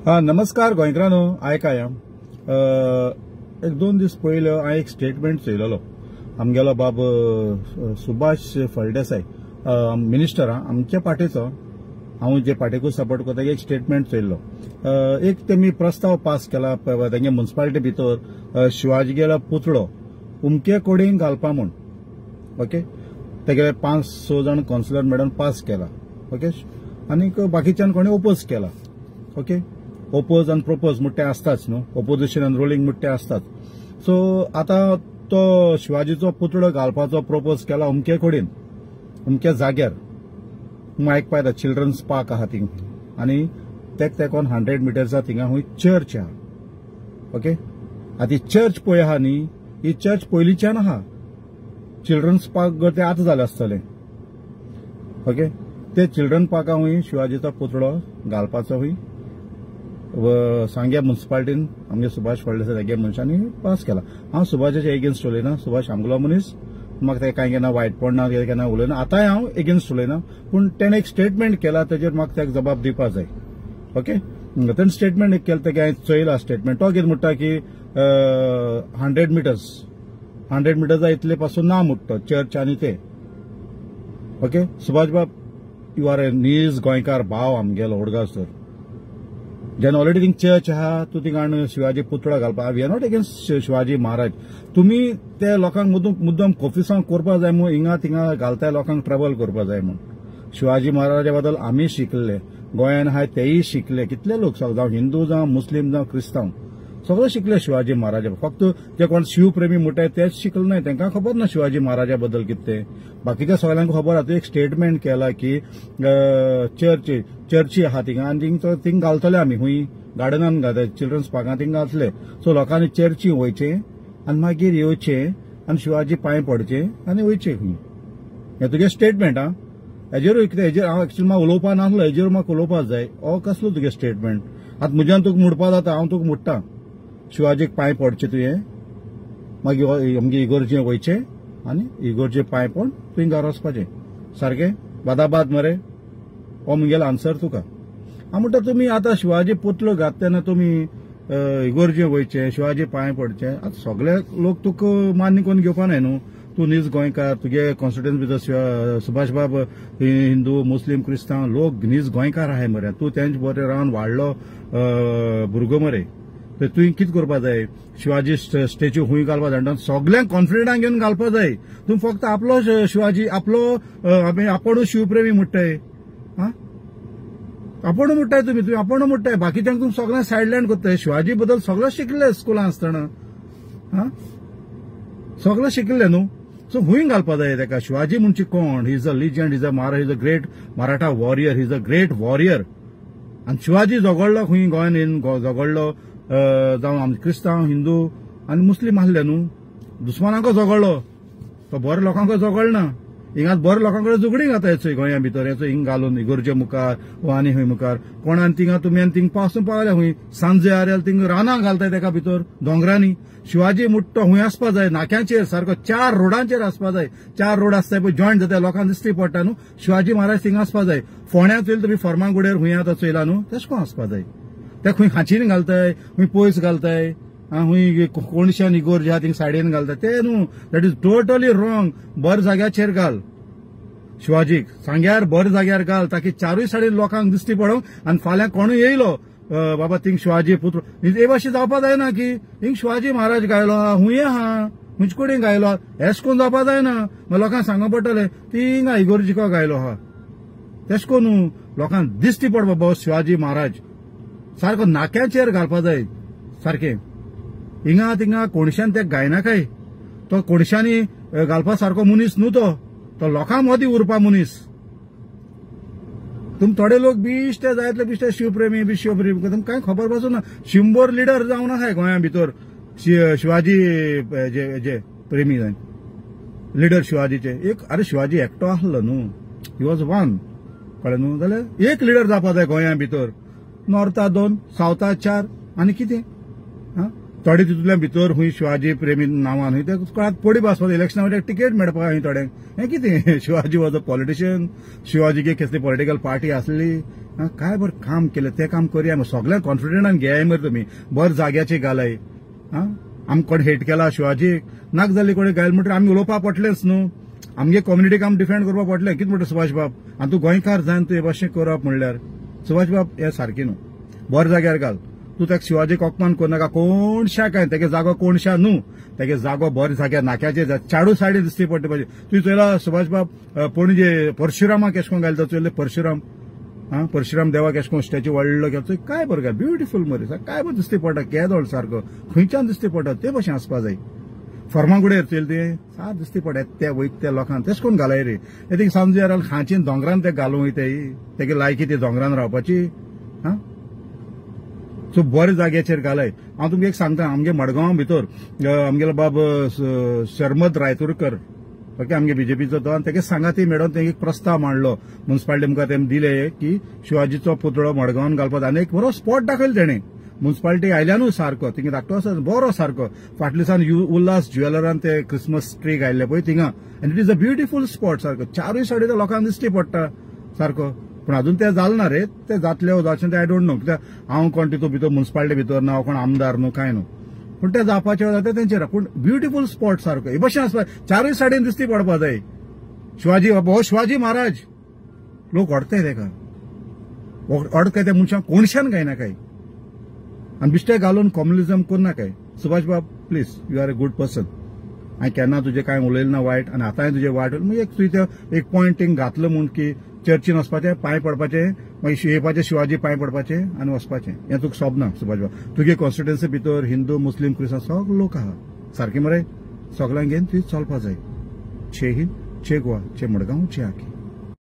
हा नमस्कार गोंयकारांनो, आयकाय एक दोन दीस पयले हांवें एक स्टेटमेंट चोयलेलो. आमगेलो बाब सुभाष फळदेसाय मिनिस्टर आमच्या पार्टीचो, हांव जे पार्टीकूच सपोर्ट करता, एक स्टेटमेंट चोयल्लो. एक तेमी प्रस्ताव पास केला तेंगे म्युन्सिपालिटी भितर शिवाजीगेलो पुतळो उमके कडेन घालपा म्हूण. ओके, तेगेले 5-6 जाण कावन्सिलर मॅडम पास केला. ओके, आनीक बाकीच्यान कोणी ओपोज केला. ओके, ओपोज आनी प्रोपोज म्हणटा ते आसताच न्हू, ओपोजिशन आनी रुलींग म्हणटा ते आसताच. सो आतां तो शिवाजीचो पुतळो घालपाचो प्रोपोज केला अमके कडेन, अमक्या जाग्यार. आयकपा येता चिल्ड्रन्स पार्क आहा थिंग आनी तेक तेकोन 100 मिटर्सा थिंगा खूंय चर्च आहा. ओके, आतां ही चर्च पळय आहा न्ही, ही चर्च पयलींच्यान आहा. चिल्ड्रन्स पार्क तें आतां जालें आसतलें. ओके, ते चिल्ड्रन पार्का खूंय शिवाजीचो पुतळो घालपाचो खूंय सांग्या म्युन्सिपालिटीन आमगे सुभाष फळदेसाय तेगे मनशांनी पास केला. हांव सुभाषाचे एगेन्स्ट उलयना, सुभाष आमगेलो मनीस, म्हाका तें कांय केन्ना वायटपण ना, कितें केन्ना उलयना. आतांय हांव एगेन्स्ट उलयना, पूण तेणें एक स्टेटमेंट केला तेजेर म्हाका तेका जबाब दिवपा जाय. ओके, तेणें स्टेटमेंट एक केलें, तेगे हांवें चोयला स्टेटमेंट. तो कितें म्हणटा की 100 मिटर्स, 100 मिटर्सा इतले पासून ना म्हणटा चर्च आनी ते. ओके, सुभाष बाब, you are a नीज गोंयकार भाव आमगेलो ओडगांव सर. जेन्ना ऑलरेडी थिंग चर्च आहा, तूं थिंगा हाडून शिवाजी पुतळो घालपा. We are not against Shivaji Maharaj. तुमी ते लोकांक मुद्दम कोफिसांव करपा जाय म्हूण हिंगा थिंगा घालताय, लोकांक ट्रॅवल करपा जाय म्हूण. शिवाजी महाराजा बद्दल आमी शिकले, गोंयान आहाय तेय शिकले, कितले लोक जावं हिंदू जावं मुस्लीम जावं क्रिस्तांव सगळे शिकले शिवाजी महाराजा. फक्त जे कोण शिवप्रेमी म्हणटाय तेच शिकले न्हय, तांकां खबर ना शिवाजी महाराजा बद्दल कितें तें. बाकीच्या सगळ्यांक खबर आहा. एक स्टेटमेंट केला की चर्ची आहा थिंगा आनी थिंग घालतले आमी, खूंय गार्डनान घालता, चिल्ड्रन्स पार्कान थिंग घालतले. सो लोकांनी चर्ची वयचें आनी मागीर येवचें आनी शिवाजी पांय पडचें आनी वयचें खूंय. हें तुगें स्टेटमेंट. आं, हेजेरूय कितें, हेजेर हांव एक्चुअली म्हाका उलोवपा नासलो, हेजेर म्हाका उलोवपा जाय. हो कसलो तुगें स्टेटमेंट? आतां म्हज्यान तुका मुडपा जाता, हांव तुका मुडटा शिवाजीक पांय पडचें तुवें, मागीर आमगे इगोर्जे वयचें आनी इगोर्जे पांय पडून तुवें घरा वचपाचें. सारकें बादाबाद मरे, हो म्हगेलो आन्सर तुका. हांव म्हणटा तुमी आतां शिवाजी पुतळो घात तेन्ना तुमी इगोर्जे वयचें, शिवाजी पांय पडचें. आतां सगळे लोक तुका मान्य करून घेवपा नाय न्हू. तूं नीज गोंयकार, तुगे कॉन्स्टिट्युएन्सी भितर सुभाष बाब हिंदू मुस्लीम क्रिस्तांव लोक नीज गोंयकार आहाय मरे. तूं तेंच बरें रावन वाडलो भुरगो मरे. तर तुवें कितें करपा जाय, शिवाजी स्टॅच्यू खूंय घालपा जाय, सगल्यांक कॉन्फिडंटान घेवन घालपा जाय. तूं फक्त आपलो शिवाजी, आपलो आपूण शिवप्रेमी म्हणटाय, आं आपूण म्हणटाय तुमी, तुमी आपूण म्हणटाय, बाकीच्यांक तुमी सगळ्यांक सायडलायन करताय. शिवाजी बद्दल सगळें शिकले स्कुलान आसतना, आं सगळें शिकले न्हू. सो खूंय घालपा जाय तेका. शिवाजी म्हणजे कोण? He is a legend, he is a Maharaj, is a great Maratha warrior, he is a great warrior. आनी शिवाजी झगडलो खूंय गोंयान येवन झगडलो, जावं आमचे क्रिस्तांव हिंदू आनी मुस्लीम आसले न्हू, दुस्मानांको झगडलो तो, बऱ्या लोकांक झगडना. हिंगा बऱ्या लोकां कडेन झगडीं घाता येचो गोंया भितर, येचो हिंग घालून इगोर्जे मुखार वा आनी खंय मुखार कोणान थिंगा तुमी आनी थिंग पासून पावल्या खूंय सांजे आर थिंग रानां घालताय तेका भितर दोंगरांनी. शिवाजी मुट्टो खूंय आसपा जाय, नाक्यांचेर सारको 4 रोडांचेर आसपा जाय. 4 रोड आसताय पळय जॉयंट जाता, लोकांक दिश्टी पडटा न्हू. शिवाजी महाराज थिंग आसपा जाय. फोंड्या चोयल तुमी फर्मागुडेर खूंय आतां चोयला न्हू, तेश कोण आसपा जाय. ते खूंय खांचीन घालताय, खूंय पयस घालताय, खूंय कोणशान इगोर्ज आहा थिंग सायडीन घालताय, ते न्हू. That is totally wrong. बऱ्या जाग्याचेर घाल शिवाजीक, सांग्यार बऱ्या जाग्यार घाल, ताकी 4 सायडीन लोकांक दिश्टी पडोंक आनी फाल्यां कोणूय येयलो बाबा थिंग शिवाजी पुत्र हे भाशेन जावपा जायना की हिंग शिवाजी महाराज गायलो आहा, हुंय आहा, हुंयचे कडेन गायलो आहा, हेश कोण जावपा जायना. मागीर लोकांक सांगूंक पडटलें थिंगा इगोर्जिको गायलो आहा, तेश कोण न्हू. लोकांक दिश्टी पड बाबा शिवाजी महाराज सारको नाक्याचेर घालपा जाय सारकें. हिंगा थिंगा कोणशान ते गायनाकाय, तो कोणशांनी घालपा सारको मनीस न्हू तो, तो लोकां मदीं उरपा मनीस. तुम थोडे लोक बिश्टे जायतले, बिश्टे शिवप्रेमी बी शिवप्रेमी, तुमकां कांय खबर पासून ना. 100 लिडर जावन आहाय गोंया भितर शिवाजी जे प्रेमी जाय लिडर शिवाजीचे. एक अरे शिवाजी एकटो आसलो न्हू, he was one, कळ्ळें न्हू. जाल्यार एक लिडर जावपा जाय गोंया भितर. नॉर्था 2, सावथा 4 आनी कितें. आं थोडे तितूंतल्यान भितर खूंय शिवाजी प्रेमी नांवान खंय ते कोणाक पडी बसपाक इलेक्शना तिकेट मेळपाक खंय थोड्यांक. हें कितें? Shivaji was a politician, शिवाजीक कसली पॉलिटिकल पार्टी आसली? काय बरें काम केलें तें काम करया, सगळ्यांक कॉन्फिडंटान घेयाय मरे तुमी, बरें जाग्याचे घालाय. आमकां कोण हेट केला शिवाजीक नाक जाली कोणी घायल म्हणटकीर आमी उलोवपाक पडलेंच न्हू, आमगे कम्युनिटीक आमी डिफेंड करपाक पडलें. कितें म्हणटा सुभाष बाब? आनी तूं गोंयकार जावन तूं हे भाशेन करप म्हणल्यार सुभाष बाब हें सारकें न्हू. बरें जाग्यार घाल तूं, ताका शिवाजीक अपमान करनाका कोणशा काय, तेगे जागो कोणशा न्हू, तेगे जागो बरें जाग्यार नाक्याचे चाडू सायडी दिसती पडटा पाहिजे. तुवें चोयला सुभाष बाब पणजे परशुरामाक केश कोण घालता चोयले? परशुराम आं, परशुराम देवाक केश कोण स्टॅच्यू व्हडलो केलो, काय बरें घाल, ब्युटिफूल मरे, काय बरें दिसती पडटा, केदोळ सारको खंयच्यान दिसती पडटा ते भशेन आसपा जाय. फर्मागुडेर चोयले ते सात दिसती पडटा ते वयता त्या लोकांक तेश कोण घालाय रे. थिंग समजू जाल्यार खांचीन दोंगरान ते घालूं वयताय, तेगे लायकी ती दोंगरान रावपाची. आं, सो बरे जाग्याचेर घालाय. हांव तुमकां एक सांगता, आमगे मडगांव भितर आमगेलो बाब शर्मद रायतुरकर, ओके, आमगे बीजेपीचो तो, आनी तेगे सांगाती मेळोन तेंगे एक प्रस्ताव मांडलो मुन्सिपालिटी मुखार, तेमी दिले की शिवाजीचो पुतळो मडगांवान घालपाक. आनी एक बरो स्पॉट दाखयलो तेणें मुन्सिपालिटी आयल्यानूय सारको, थिंगा धाकटो आसा बरो सारको, फाटले सान उल्हास ज्वेलरान ते क्रिसमस ट्री घायल्ले पळय थिंगा, आनी it is a beautiful spot सारको, चारूय सायडीन लोकांक दिश्टी पडटा सारको. पूण अजून ते जालें ना रे, ते जातले वो जावचें ते I don't know, कित्याक हांव कोण तितूंत भितर मुन्सिपालिटी भितर ना, हांव कोण आमदार न्हू कांय न्हू, पूण ते जावपाचें जाता तेंचेर. पूण ब्युटिफूल स्पॉट सारको हे भशेन आसपा, चारूय सायडीन दिश्टी पडपा जाय. शिवाजी हो शिवाजी महाराज लोक अडताय तेका, अडकाय त्या मनशांक कोणशान गायना काय, आनी बिश्टे घालून कम्युनिजम करना काय. सुभाष बाब please, you are a good person, हांवें केन्ना तुजें कांय उलयलें ना वायट, आनी आतांय तुजें वायट मागीर एक तुवें एक पॉयंट घातलो म्हूण की चर्चीन वचपाचें, पांय पडपाचें, मागीर येवपाचें शिवाजी पांय पडपाचें आनी वचपाचें, हें तुका सोबना सुभाष बाब. तुगे कॉन्स्टिट्युएन्सी भितर हिंदू मुस्लीम क्रिस्तांव सगळे लोक आहा सारकें मरे, सगळ्यांक घेवन तुवें चलपा जाय. जय हिंद, जय गोवा, जय मडगांव, जय आकी.